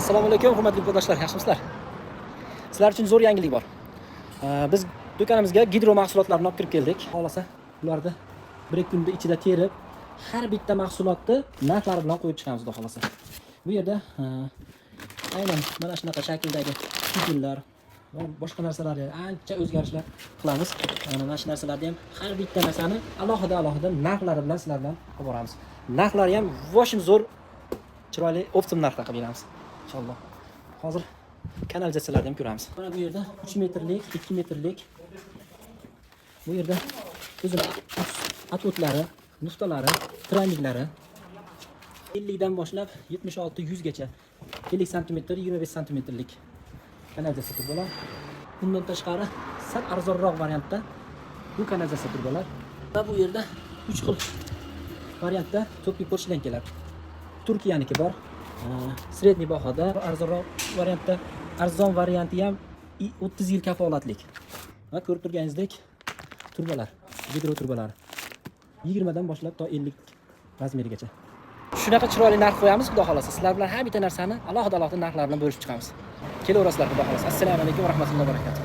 Assalomu alaykum, hurmatli vatandoshlar, yaxshimisizlar? Sizlar uchun zo'r yangilik bor. Biz do'konimizga gidro mahsulotlarini olib kirib keldik. Xohlasa, ularni bir ikki kunda ichida terib, har bitta mahsulotni narxlari bilan qo'yib chiqamiz, xudo xohlasa. Bu yerda aynan mana shunaqa shakldagi figurlar va boshqa narsalarga ancha o'zgarishlar qilamiz. Mana shu narsalarni ham, har bitta narsani alohida alohida narxlari bilan sizlar bilan olib boramiz. Narxlari ham вообще zo'r, chiroyli, оптом narxda qilib beramiz inshaalloh. Hozir kanalizatsiyalarni ham ko'ramiz. Mana bu yerda 3 metrlik, 2 metrlik, bu yerda o'zini отвод lari, nuftalari, тройник lari 50 dan boshlab 76, 100 gacha, 50 santimetr, 25 santimetrlik kanalizatsiya trubalar. Bundan tashqari sal arzonroq variantda bu kanalizatsiya trubalar va bu yerda 3 xil variantda топливопровод shlankalar. Turkiyaniki bor. Средний bahoda, arzonroq variantda, arzon varianti ham 30 yil kafolatlik. Va ko'rib turganingizdek, trubalar, gidro trubalari 20 dan boshlab to 50 razmerigacha. Shunaqa chiroyli narx qo'yamiz, xudo xohlasa. Sizlar bilan har bitta narsani alohida alohida narxlar bilan bo'lishib chiqamiz. Kelaverasizlar, xudo xohlasa. Assalomu alaykum va rahmatullohi va barakatuh.